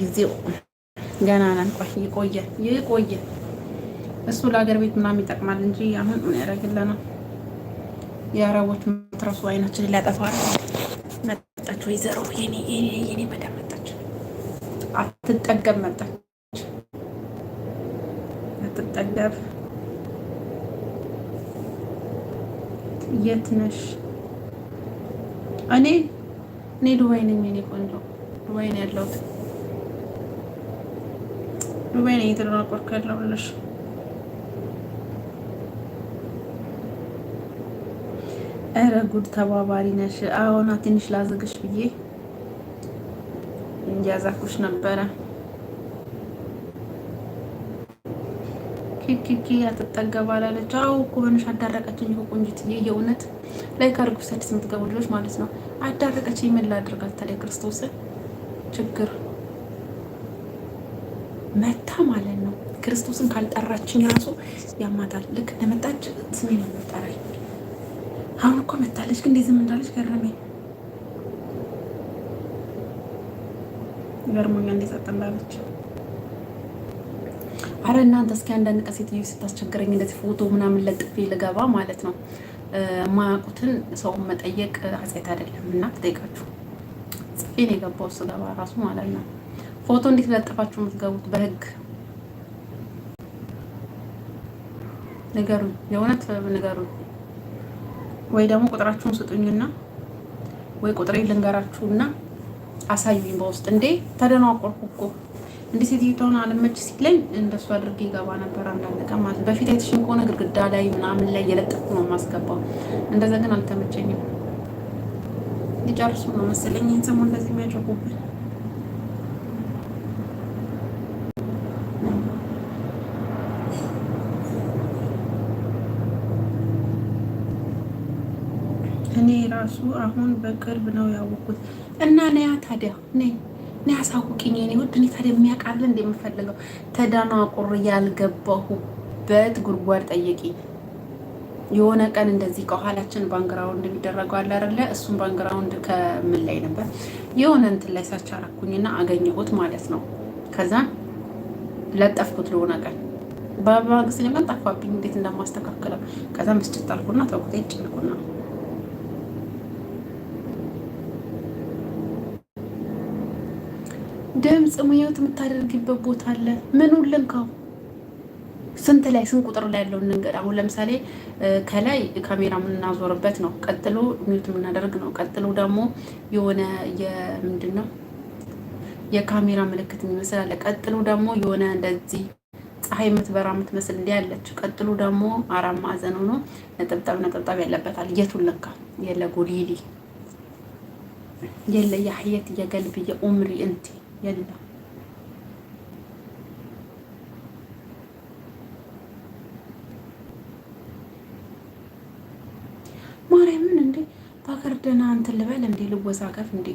ለጊዜው ገና ነን። ቆይ ይቆየ ይቆየ። እሱ ለሀገር ቤት ምናምን ይጠቅማል እንጂ አሁን ምን ያደርግልናል? የአረቦች መትረሱ አይናችን ሊያጠፋ መጣች። ወይዘሮ የኔ የኔ መዳም መጣች። አትጠገብ መጣች። አትጠገብ። የት ነሽ? እኔ እኔ ዱባይ ነኝ። የኔ ቆንጆ ዱባይ ነው ያለሁት። ዱባይ ነኝ እየተደናቆርኩ ያለሁልሽ። ኧረ ጉድ ተባባሪ ነሽ። አሁና ትንሽ ላዘግሽ ብዬ እንዲያዛኩሽ ነበረ። ኪኪኪ አትጠገባላለች። አዎ እኮ በንሽ አዳረቀችኝ እኮ ቆንጂትዬ፣ የእውነት ላይ አድርጉ። ስድስት የምትገቡ ልጆች ማለት ነው። አዳረቀችኝ። ምን ላድርጋት ታዲያ? ክርስቶስን ችግር መታ ማለት ነው። ክርስቶስን ካልጠራችኝ ራሱ ያማታል። ልክ እንደመጣች ስሜ ነው የምጠራኝ። አሁን እኮ መታለች፣ ግን እንዴት ዝም እንዳለች ገረመኝ። ገርሞኛል እንዴት ጸጥ እንዳለች። አረ እናንተ እስኪ አንዳንድ ቀን ሴትዮ ስታስቸግረኝ እንደዚህ ፎቶ ምናምን ለጥፌ ልገባ ማለት ነው። የማያውቁትን ሰውን መጠየቅ ኃጢአት አይደለም እና ትጠይቃችሁ ጽፌ ነው የገባው ስገባ ራሱ ማለት ነው። ፎቶ እንዴት ለጥፋችሁ የምትገቡት? በህግ ንገሩኝ፣ የእውነት ንገሩኝ። ወይ ደግሞ ቁጥራችሁን ስጡኝና ወይ ቁጥሬ ልንገራችሁና አሳዩኝ በውስጥ። እንዴ ተደናቆርኩ እኮ እንዴ ሴትዮቷን አለመች ሲለኝ እንደሱ አድርጌ ይገባ ነበር። አንዳንድ ቀን ማለት በፊት አይተሽኝ ከሆነ ግድግዳ ላይ ምናምን ላይ የለጠፍኩ ነው የማስገባው። እንደዛ ግን አልተመቸኝም። ሊጨርሱ ነው መሰለኝ ይህን ሰሞን እንደዚህ የሚያደርጉብን። እኔ ራሱ አሁን በቅርብ ነው ያወቅኩት። እና ነያ ታዲያ ነይ ነይ አሳውቂኝ የኔ ውድ። እኔ ታዲያ የሚያውቃል እንደምፈልገው ተደናቁር ያልገባሁበት ጉድጓድ ጠየቂኝ። የሆነ ቀን እንደዚህ ከኋላችን background የሚደረገው አለ አይደለ? እሱን background ከምን ላይ ነበር የሆነ እንትን ላይ search አደረኩኝና አገኘሁት ማለት ነው። ከዛ ለጠፍኩት ለሆነ ቀን በማግስት ቀን ጠፋብኝ፣ እንዴት እንደማስተካከለው። ከዛ ምስጭት አልኩና ተውኩት ጭልኩና ድምፅ mute የምታደርጊበት ቦታ አለ። ምኑን ልንካው? ስንት ላይ ስንት ቁጥር ላይ ያለውን ነገር አሁን ለምሳሌ ከላይ ካሜራ የምናዞርበት ነው። ቀጥሎ mute የምናደርግ ነው። ቀጥሎ ደግሞ የሆነ የምንድን ነው የካሜራ ምልክት የሚመስል አለ። ቀጥሎ ደግሞ የሆነ እንደዚህ ፀሐይ የምትበራ የምትመስል እንዲህ አለች። ቀጥሎ ደግሞ አራት ማዕዘን ሆኖ ነጠብጣብ ነጠብጣብ ያለበታል። የቱን ልንካ? የለ ጎሊሊ የለ የሐየት የገልብ የኡምሪ እንቲ የለም። ማርያምን እንዴ በሀገር ደህና እንትን ልበል እንዴ ልወዛገብ እንዴ?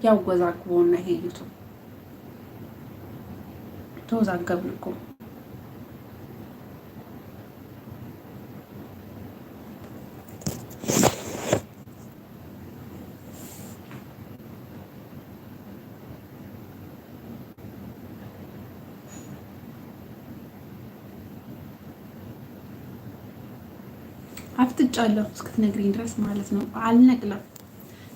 ያወዛግቦና ይሄ ዩቱብ ተወዛገብን እኮ። አፍጥጫለሁ እስክትነግሪኝ ድረስ ማለት ነው። አልነቅለም፣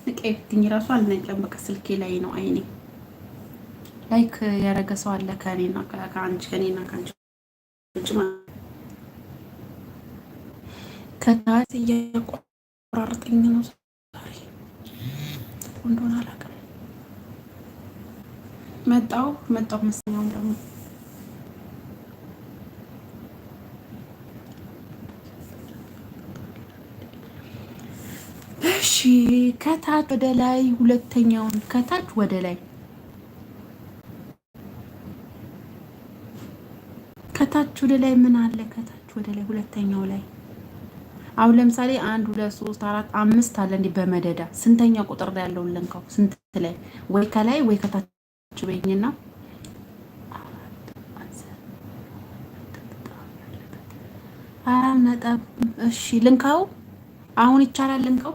ንቀይ ብትኝ ራሱ አልነቅለም። በቃ ስልኬ ላይ ነው አይኔ። like ያደረገ ሰው አለ ከኔና ከአንቺ ከኔና ከአንቺ ውጭ ከታች እያቆራረጠኝ ነው ዛሬ እንደሆነ አላውቅም። መጣሁ መጣሁ መሰለኝ ደግሞ እሺ ከታች ወደ ላይ ሁለተኛውን ከታች ወደ ላይ ከታች ወደ ላይ ምን አለ? ከታች ወደ ላይ ሁለተኛው ላይ አሁን ለምሳሌ አንድ ሁለት ሶስት አራት አምስት አለ። እንዲህ በመደዳ ስንተኛ ቁጥር ላይ ያለውን ልንካው? ስንት ላይ ወይ ከላይ ወይ ከታች በይኝና አራት ነጥብ። እሺ ልንካው። አሁን ይቻላል ልንካው።